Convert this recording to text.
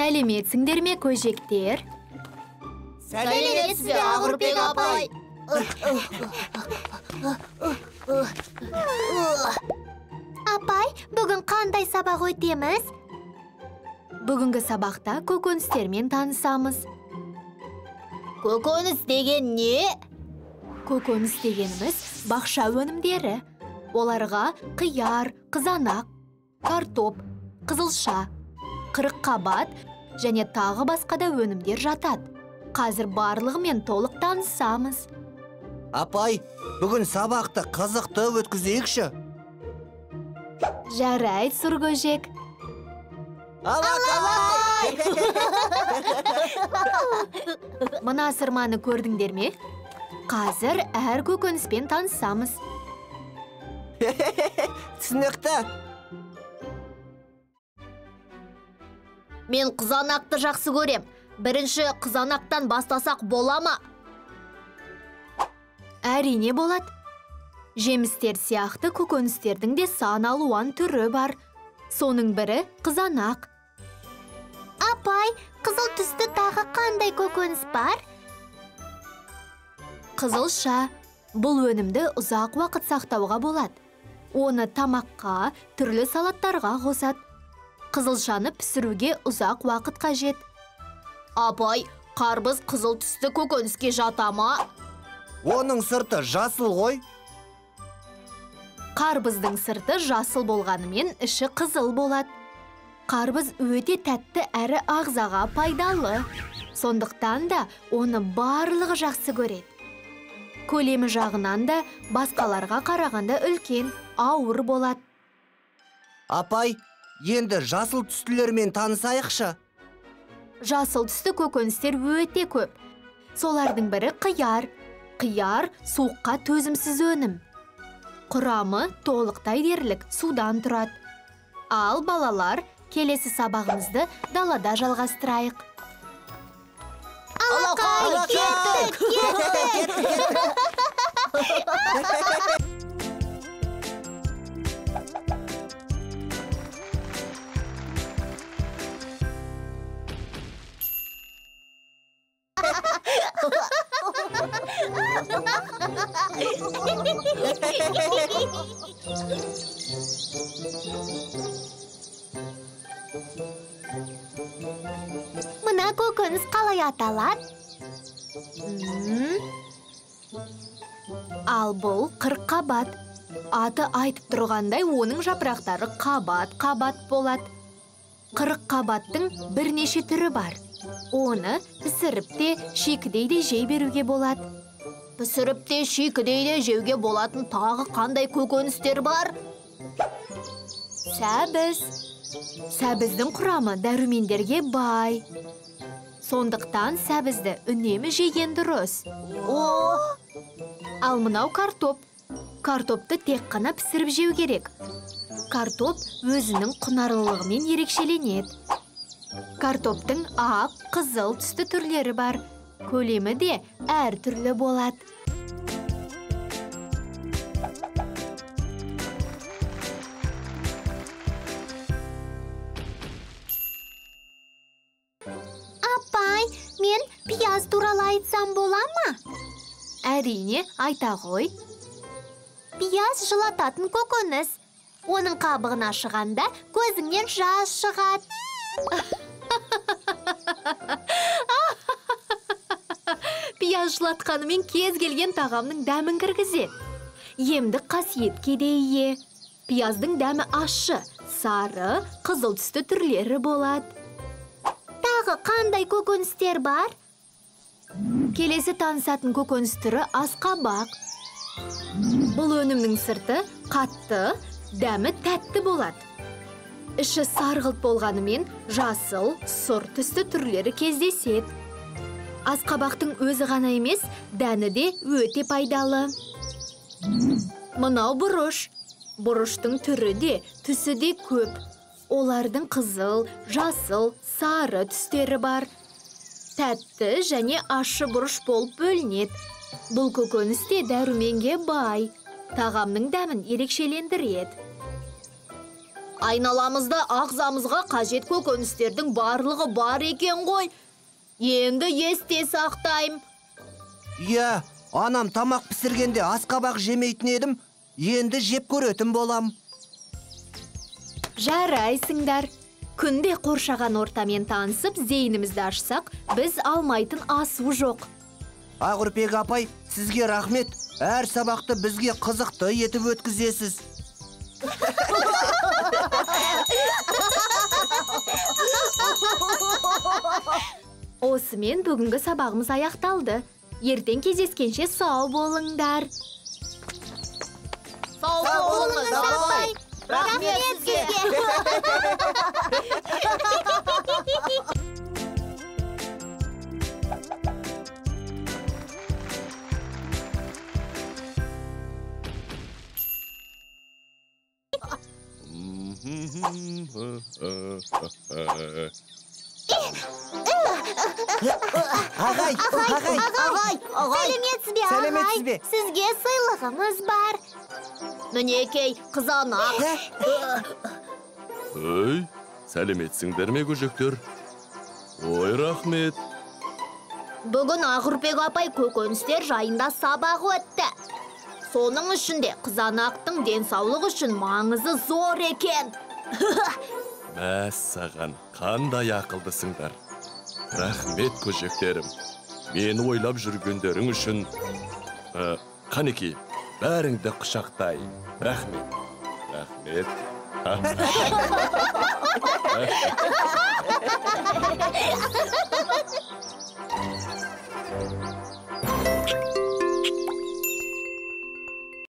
Сәлеметсіңдер ме, көжектер? Сәлеметсіз бе, Ақүрпек апай? Апай, бүгін қандай сабақ өтеміз? Бүгінгі сабақта көкөністермен танысамыз. Көкөніс деген не? Көкөніс дегеніміз бақша өнімдері. Оларға қияр, қызанақ, картоп, қызылша, қырыққабат және тағы басқа да өнімдер жатады. Қазір барлығымен толық танысамыз. Апай, бүгін сабақты қызықты өткізейікші. Жарайды, Сұркөжек. Алақай! Мына сырманы көрдіңдер ме? Қазір әр көкөніспен танысамыз. Түсінікті. Мен қызанақты жақсы көрем. Бірінші қызанақтан бастасақ бола ма? Әрине болады. Жемістер сияқты көкөністердің де сан алуан түрі бар. Соның бірі қызанақ. Апай, қызыл түсті тағы қандай көкөніс бар? Қызылша. Бұл өнімді ұзақ уақыт сақтауға болады. Оны тамаққа, түрлі салаттарға қосады. Қызылшаны пісіруге ұзақ уақыт қажет. Апай, қарбыз қызыл түсті көкөніске жата ма? Оның сырты жасыл ғой. Қарбыздың сырты жасыл болғанымен іші қызыл болады. Қарбыз өте тәтті әрі ағзаға пайдалы. Сондықтан да оны барлығы жақсы көреді. Көлемі жағынан да басқаларға қарағанда үлкен, ауыр болады. Апай, енді жасыл түстілермен танысайықшы. Жасыл түсті көкөністер өте көп. Солардың бірі қияр. Қияр суыққа төзімсіз өнім. Құрамы толықтай дерлік судан тұрады. Ал балалар, келесі сабағымызды далада жалғастырайық. Алақай, кеттік, кеттік! Мына көкөніс қалай аталады? Ал бұл қырыққабат. Аты айтып тұрғандай, оның жапырақтары қабат-қабат болады. Қырыққабаттың бірнеше түрі бар. Оны пісіріп те, шикідей де жей беруге болады. Пісіріп те, шикідей де жеуге болатын тағы қандай көкөністер бар? Сәбіз. Сәбіздің құрамы дәрумендерге бай. Сондықтан сәбізді үнемі жеген дұрыс. Ал мынау картоп. Картопты тек қана пісіріп жеу керек. Картоп өзінің құнарлылығымен ерекшеленеді. Картоптың ақ, қызыл түсті түрлері бар. Көлемі де әр түрлі болады. Апай, мен пияз туралы айтсам бола ма? Әрине, айта ғой. Пияз жылататын көкөніс. Оның қабығын ашығанда көзіңнен жас шығады. Пияз жылатқанымен кез келген тағамның дәмін кіргізеді. Емдік қасиетке де ие. Пияздың дәмі ащы, сары, қызыл түсті түрлері болады. Тағы қандай көкөністер бар? Келесі танысатын көкөніс түрі асқабақ. Бұл өнімнің сырты қатты, дәмі тәтті болады. Іші сарғылт болғанымен жасыл, сұр түсті түрлері кездеседі. Асқабақтың өзі ғана емес, дәні де өте пайдалы. Мынау бұрыш. Бұрыштың түрі де, түсі де көп. Олардың қызыл, жасыл, сары түстері бар. Тәтті және ащы бұрыш болып бөлінеді. Бұл көкөніс те дәруменге бай. Тағамның дәмін ерекшелендіреді. Айналамызда ағзамызға қажет көкөністердің барлығы бар екен ғой. Енді есте сақтаймын. Иә, анам тамақ пісіргенде асқабақ жемейтін едім, енді жеп көретін болам. Жарайсыңдар. Күнде қоршаған ортамен танысып, зейінімізді ашсақ, біз алмайтын асу жоқ. Ақүрпек апай, сізге рахмет. Әр сабақты бізге қызықты етіп өткізесіз. Осымен бүгінгі сабағымыз аяқталды. Ертең кездескенше сау болыңдар. Сау болыңыз, апай. Рахмет сізге. Ағай, ағай, ағай, сәлеметсіз бе, сәлеметсіз бе? Сізге сыйлығымыз бар. Мінекей, қызанақ. Өй, сәлеметсіңдер ме, көжектер? Ой, рахмет. Бүгін Ақүрпек апай көкөністер жайында сабақ өтті. Соның ішінде қызанақтың денсаулық үшін маңызы зор екен. Мәссаған, қандай ақылдысыңдар. Рахмет, көжектерім. Мені ойлап жүргендерің үшін, қанеки, бәріңді құшақтай. Рахмет. Рахмет.